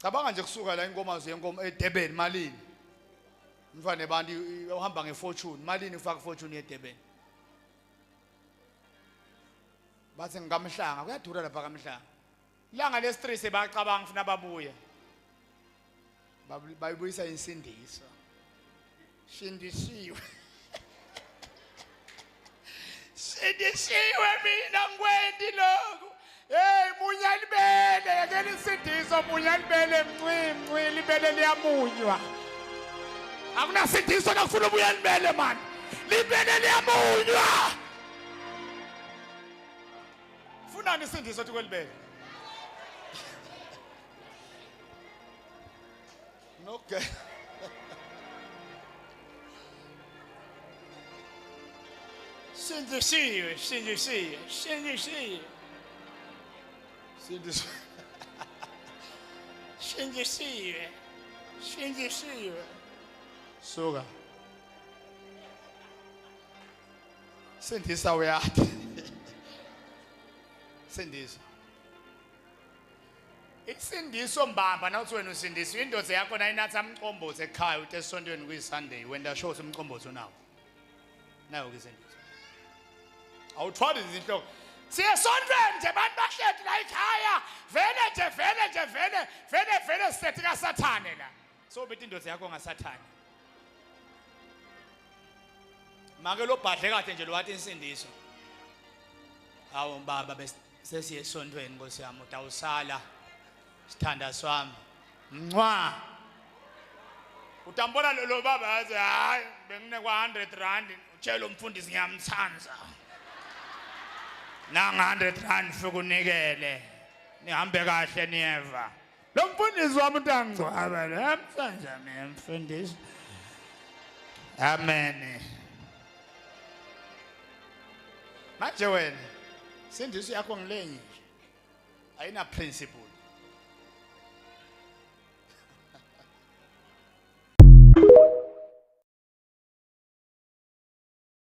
Cabanga nje kusuka la inkomazi yenkomo eDurban malini? Mfana nebantu uhamba ngefortune, malini ufaka fortune eDurban? Bathi ngikamhlanga, kuyadura lapha kaMhlanga. Ilanga lesi-3 sebacabanga ufuna babuye. Bayibuyisa insindiso. Sindisiwe. Sindisiwe mina ngikwendi lokho. Hey munya libele, yekela insindiso munya libele mncwi mncwi libele liyamunywa. Akunasindiso nakufuna ubuya libele man. Libele liyamunywa. Funani isindiso thi kwelibele. Okay. Sindisiwe, sindisiwe, sindisiwe. Sindisiwe. Sindisiwe. Sindisiwe. Suka. Sindisa uyathi. Sindisa. Insindiso mbamba nawuthi wena usindisiwe indoda yakho nayinatha umqombothi ekhaya uthi esontweni kuyiSunday wena sho ukuthi umqombothi unawo. Nayo ke isindiso. Awuthwali izinhloko. Siye esontweni nje abantu bahleti la ekhaya vele nje vele nje vele vele vele sihleti kaSathane la. So bethi indoda yakho ngaSathane. Make lo bhadle kahle nje lo wathi insindiso. Hawu baba sesiye esontweni Nkosi yami utawusala sithanda swami. Mncwa. Utambona lo baba athi hayi benginekwa 100 rand utshela umfundisi ngiyamthanda. Nanga 100 rand fike unikele. Nihambe kahle niyeva. Lo mfundisi wami utangcwaba lo yamthanda mina mfundisi. Amen. Manje wena sindiso yakho ngilenye nje. Ayina principle.